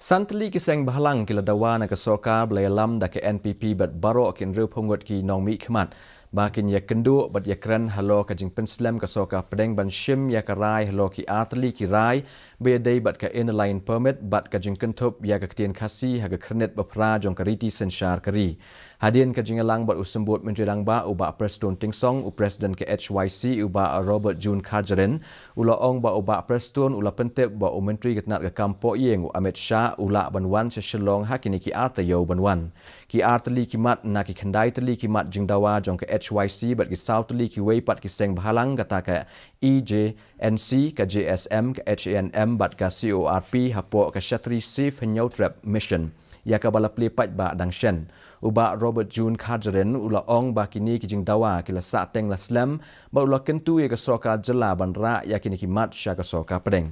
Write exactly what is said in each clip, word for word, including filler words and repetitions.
San tylli ki seng bhalang ki la dawa na ka sorkar ba la ïalam da ka N P P bad baroh ki hynriewphew ngut ki nongmihkhmat ba kin ïakynduh bad ïakren halor ka jingpynslem ka sorkar pdeng ban shim ïa ka rai halor ki ar tylli ki rai ba ïadei bad ka Inner Line Permit bad ka jingkynthup ïa ka ktien Khasi ha ka khyrnit ba phra jong ka riti synshar ka ri. Hadien ka jingïalang bad u Symbud Myntri Rangbah u Bah Prestone Tynsong, u President ka H Y C u Bah Robert June Kharjahrin, u la ong ba u Bah Prestone u la pyntip ba u Myntri ka tnad ka kam pohïing u Amit Shah u lah ban wan sha Shillong ha kine ki ar taïew ban wan. Ki ar tylli ki mat na ki khyndai tylli ki mat jingdawa jong ka H Y C bad ki saw tylli kiwei pat ki seng bhalang kata ka E J N C, ka J S M, ka H A N M bad ka C O R P hapoh ka Shatri Shiv Hynñiewtrep Mission, ïa kaba la plie paidbah dang shen. U Bah Robert June Kharjahrin u la ong ba kine ki jingdawa ki la sahteng la slem bad u la kyntu ïa ka sorkar jylla ban rah ïa kine ki mat sha ka sorkar pdeng.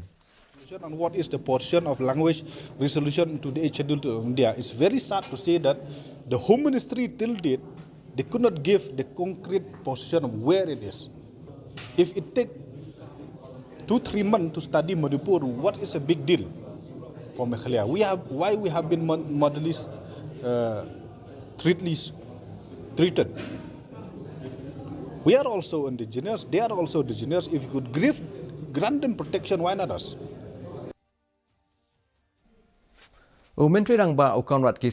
Resolution on what is the position of language resolution to the Eighth Schedule to India. It's very sad to say that the Home Ministry till date, they could not give the concrete position of where it is. If it take two, three months to study Manipur, what is a big deal for Meghalaya? We have, why we have been mon- modernist, uh, treatless, treated? We are also indigenous, they are also indigenous. If you could give, grant them protection, why not us? U Myntri Rangbah u Conrad K.